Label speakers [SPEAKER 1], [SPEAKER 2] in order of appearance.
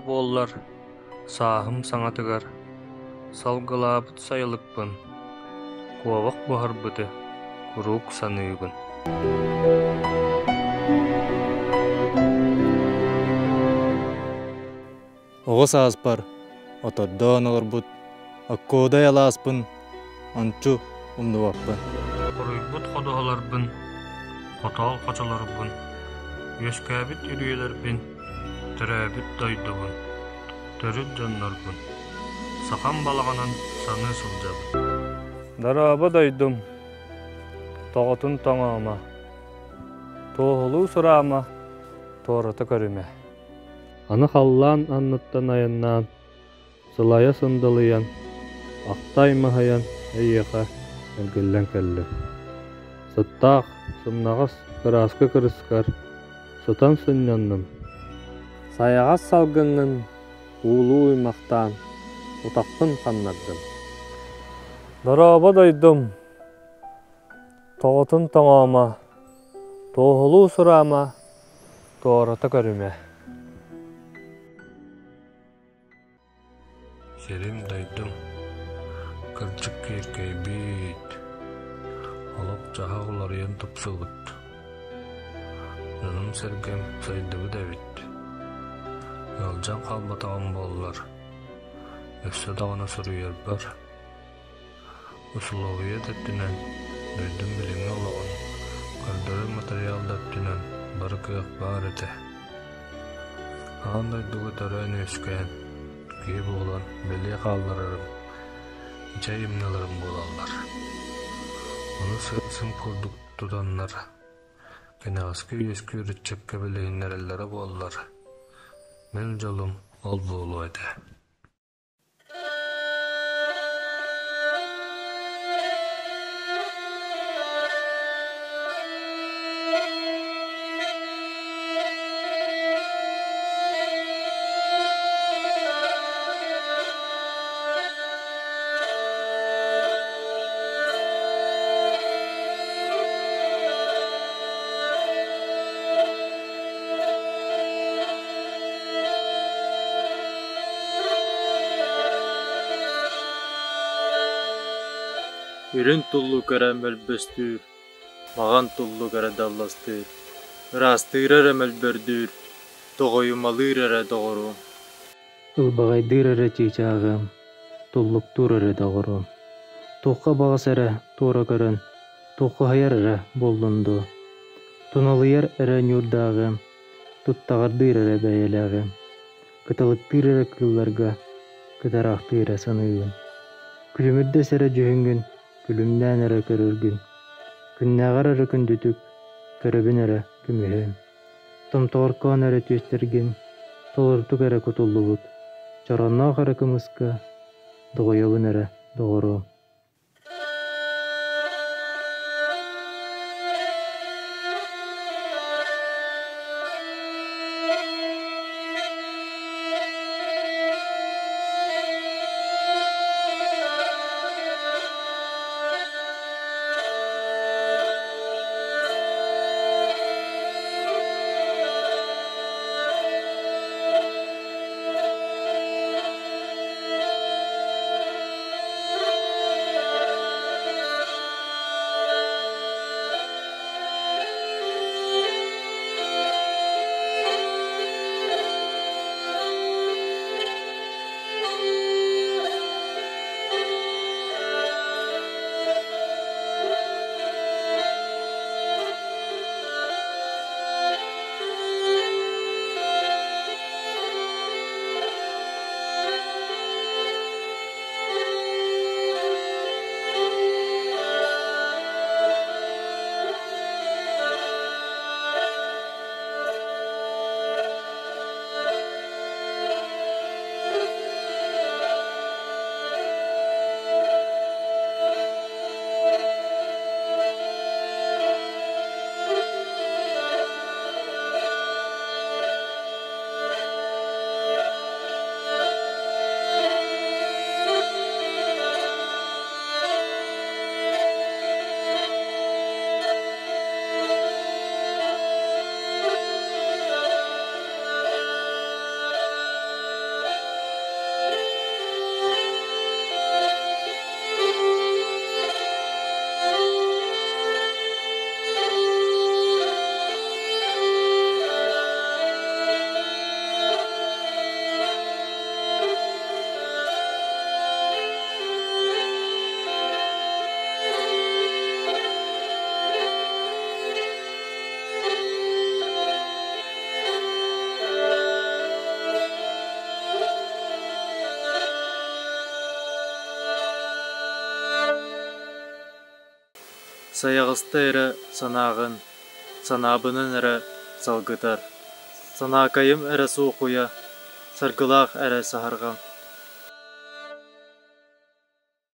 [SPEAKER 1] буоллар, сааһым саҥатыгар салгылаабыт сайылыкпын, куобах буһарбыты куруук саныыбын.
[SPEAKER 2] Оҕо сааспар отордоон олорбут Оккуодай алааспын ончу умнубаппын.
[SPEAKER 1] Хоруйбут ходуһаларбын, хотоол хочолорбун, үөскээбит үрүйэлэрбин, төрөөбүт дойдубун, төрүт дьоннорбун сахам балаҕанын саныы сылдьабын. Дорообо дойдум, тоҕотун тоҥоомо, туоһулуу сураама, туората көрүмэ. Аны халлаан анныттан айаннаан, сылайа сындалыйан, ахта аймаһыйан эйиэхэ эргиллэн кэллим. Сыттаах, сымнаҕас кырааска кырыскар сытан сынньанным. Сайаҕас салгыҥҥын уулуу уймахтаан утахпын ханнардым. Дорообо дойдум, тоҕотун тоҥоомо, туоһулуу сураама, туората көрүмэ. Сирим-дойдум кырдьык киэркэйбит, олох-дьаһах уларыйан тупсубут, дьонум-сэргэм сайдыбыт эбит. Ыалдьан хаалбатаҕым буоллар, өссө даҕаны суруйарбар Усулуобуйа да өттүнэн, дойдум билиҥҥи олоҕун көрдөрөр матырыйаал да өттүнэн бары кыах баар этэ. Аан дойдуга төрөөн-үөскээн, киһи буолан бэлиэ хаалларарым, чэй ымньыларым буолаллар. Ону сыа-сым курдук тутаннар, кэнэҕэски үөскүүр ыччакка билиһиннэрэллэрэ буоллар, мин дьолум ол буолуо этэ.
[SPEAKER 2] Үрүҥ туллук эрэ мөлбөстүүр, маҕан туллук эрэ далластыыр, ыраастыыра эрэ мөлбөрдүүр, тоҕойумалыыр эрэ доҕоруом.
[SPEAKER 3] Ылбаҕайдыыр эрэ чыычааҕым, туллуктуур эрэ доҕоруом. Туохха баҕас эрэ туора көрөн, туоххаһыйар эрэ буоллун дуу, туналыйар эрэ ньуурдааҕым, туттаҕардыыр эрэ бэйэлээҕим, кыталыктыыр эрэ кыылларга кытараахтыы эрэ саныыбын. Күлүмүрдэс эрэ дьүһүҥҥүн күлүмнээн эрэ көрөргүн, күннээҕэр эрэ күндүтүк көрөбүн эрэ көмүһүн. Томторкоон эрэ түөстэргин толорутук эрэ кутуллубут, чороонноох эрэ кымыска доҕойобун эрэ доҕоруом.
[SPEAKER 2] Сайаҕаста эрэ санааҕын, санаабынан эрэ салгытар. Санаакайым эрэ суохуйа, саргылаах эрэ саһарҕам.